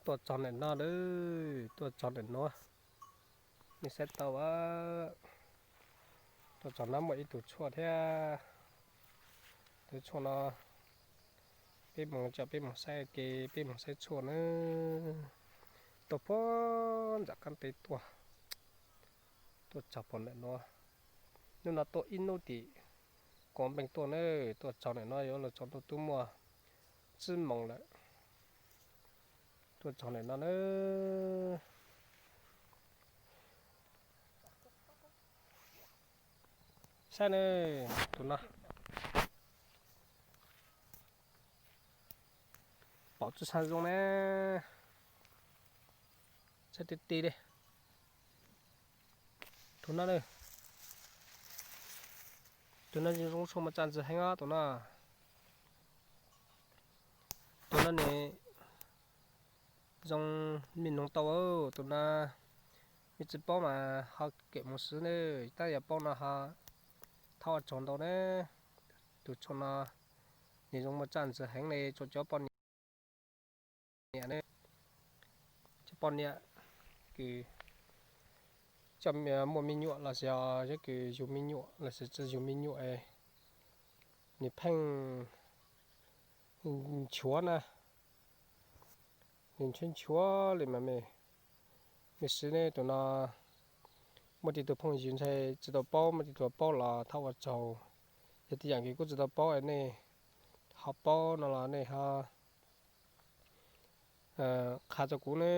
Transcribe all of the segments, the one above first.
Tuaj txog ntawm no lawm, tuaj txog ntawm no, nej saib tau, tuaj txog no muaj ib tug tshuaj thiab. Tus tshuaj no, peb mus, coj peb mus saib ke, peb mus saib tshuaj na. Tuaj puag nram qab teb tuaj, tuaj txog puag ntawm no. Hnub no tuaj ib hnub tim Koos Npeej tuaj na, tuaj txog ntawm no yuav luag tsaus ntuj twb muaj tsib moos lawm. Tuaj txog ntawm no na. Saib na, tus no pom tsis tshua zoo na. Saib ti ti li. Tus no, tus no zoo tshuaj mas txaj ntxwv heev os tus no. Tus no ne, zoo me noog tau, tus no, me tsis paub mas ho kem mus siv ne, tab yog paub no ho thauj ua tsaug ntau ne. Tus tshuaj no, nws zoo mas txaj ntxwv heev li rau cov poj niam ne. Cov poj niam kws coj muaj me nyuam los sis yog kws yug me nyuam los sis tsis yug me nyuam, nws pheej nchuav na, nws nchuav nchuav li mas me, me siv ne tus no. Muaj tej tug phooj ywg ntshai tsis tau paub, muaj tej tug paub los thauj ua tsaug. Yog tej yam kws kuj tsis tau paub nej ho paub no los nej ho qha rau kuv ne.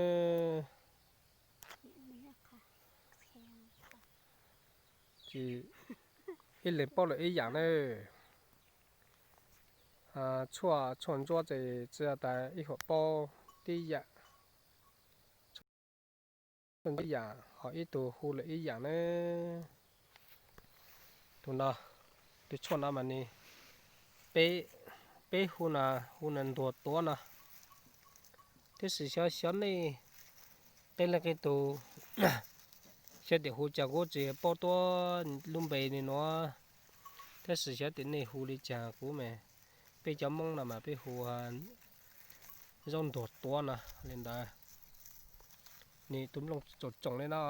Ib leeg paub lawm ib yam na. Tshuaj, tshuaj ntsuab ces tsis tas ib huam paub tib yam, tib yam ho ib tug hu lawm ib yam na. Tus no, tus tshuaj no mas nws, peb hu no, hu no ntuag tuav no. Tab sis xyov, xyov nej qee leej qee tus, xyov tias hu cas kuv tsis paub tuab lub npe li no, tab sis xyov tias nej hu li cas kuv mas, peb cov Hmoob no mas peb hu zaub ntuag tuav no li ntawd. Nws tus nplooj tsoom tsoom li no,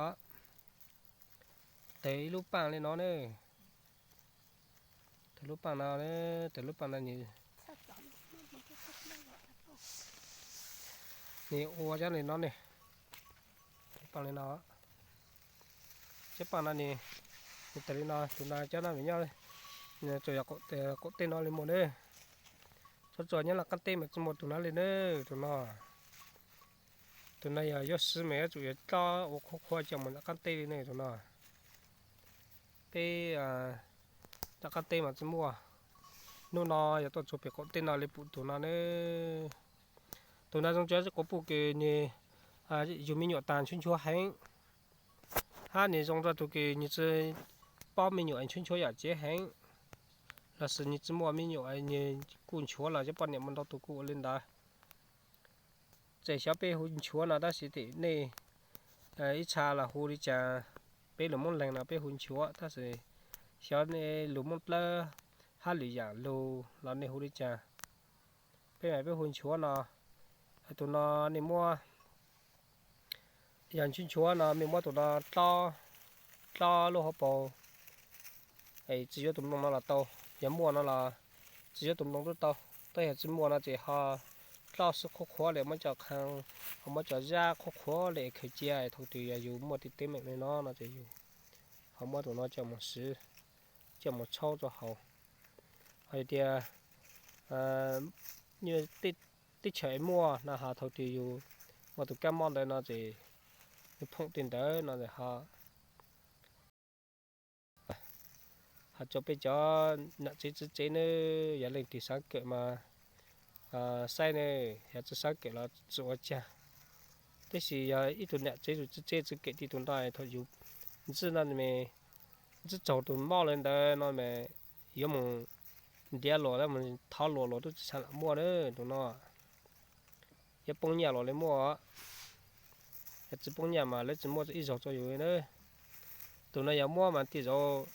tawg ib lub paaj li no ne. Tawg lub paaj no, tawg lub paaj no nws, nws ua cov li no ne. Paaj li no, cov paaj no nws, nws tawg li no, tus no cov no nws nyob, tsuas yog qaum teb no li muaj ne. Tsuas tsuas nyob laj qab teb mas tsis muaj tus no li ne, tus no. Tus no yog yuav siv mas yuav tsum yuav dlob ua qhuav qhuav coj mus nram qab teb li ne tus no. Peb nram qab teb mas tsis muaj. Hnub no yog tuaj txug pem qaum teb no li pum tus no ne. Tus no zoo cov quav puj kws nws yug me nyuam tas nchuav nchuav heev, hab nws zoo rau tus kws nws tsis paub me nyuam nchuav nchuav yam tsev heev, los sis nws tsis muaj me nyuam nws kuj nchuav los cov poj niam muaj ntau tus kuj ua li ntawd. Txawm xyov peb hu nchuav no tab sis tim nej ib txha los hu li cas, peb lus Moob Leeg no peb hu nchuav tab sis xyov nej lus Moob Dlawb hab lwm yam lus los nej hu li cas, peb mas peb hu nchuav no. Tus no nej muab, yog nchuav nchuav no nej muab tus no dlob, dlob lub hauv paus, tsis yuav tus nplooj no los tau. Yog muaj no los tsis yuav tus nplooj tub tau, tab yog tsis muaj no ces ho dlob sib qhuav qhuav li muab cov qhee, ho muab cov zab qhuav qhuav li khaws cia, thaum twg yog yus muaj tej teeb meem li no no ces yus ho muab tus no coj mus siv, coj mus tshaub rau haus. Ho yog tias teb chaws muaj no ho thaum twg yus muaj tus kab mob ntawd no ces yus phoom tej ntawd no ho Ho rau peb cov nam tsev txiv tsev nawb, yog leej twg xav kawm mas saib ne, yog tsis xav kawm los tsis ua cas. Tab sis yog ib tug nam tsev tus txiv tsev tsis kawm tib tug no, thaum yus ntxwb no, ntxwb tsaug tus mob lawm ntawd no mas yuav mus ntiav luas, mus thov luas, luas twb tsis xav lam muaj na tus no. Yuav poob nyiaj los li muaj, yog tsis poob nyiaj mas lawv tsis muaj ib zaug rau yus na. Tus no yog muab mas tej zaum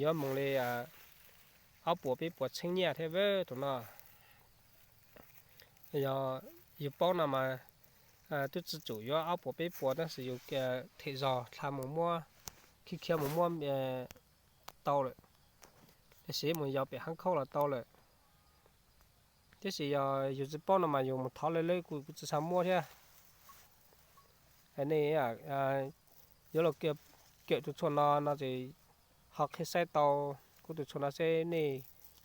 yuav mus li ob puas peb puas txheeb nyiaj thiab tus no. Yog yus paub no mas Twb tsis tsum yuav ob puas peb puas tab sis yus them zog dha mus muab, khiav khiav mus muab tau lawm, tab sis mus yos pem hab khauj los tau lawm. Tab sis yog yus tsis paub no mas yus mus thov lawv lawv kuj tsis xav muab thiab. Nej yuav los kawm tus tshuaj no no ces ho qhia saib tau kuv tus tshuaj no seb nej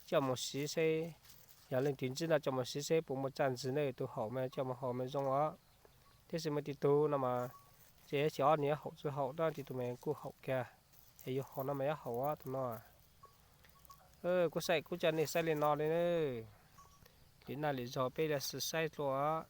coj mus siv seb, yog leej twg ntsib no coj mus siv seb puas muaj tsaj ntxwv ne. Tus haum mas coj mus haus mas zoo os. Tab sis mas tus no mas ces xyov nws yuav haum tsis haum, tab sis tus mas kuj haum kiag. Es yus haus no mas yuav haum os tus no. Kuv saib kuv coj nej saib li no li, lwm naj lwm zaug peb li sis saib dlua os.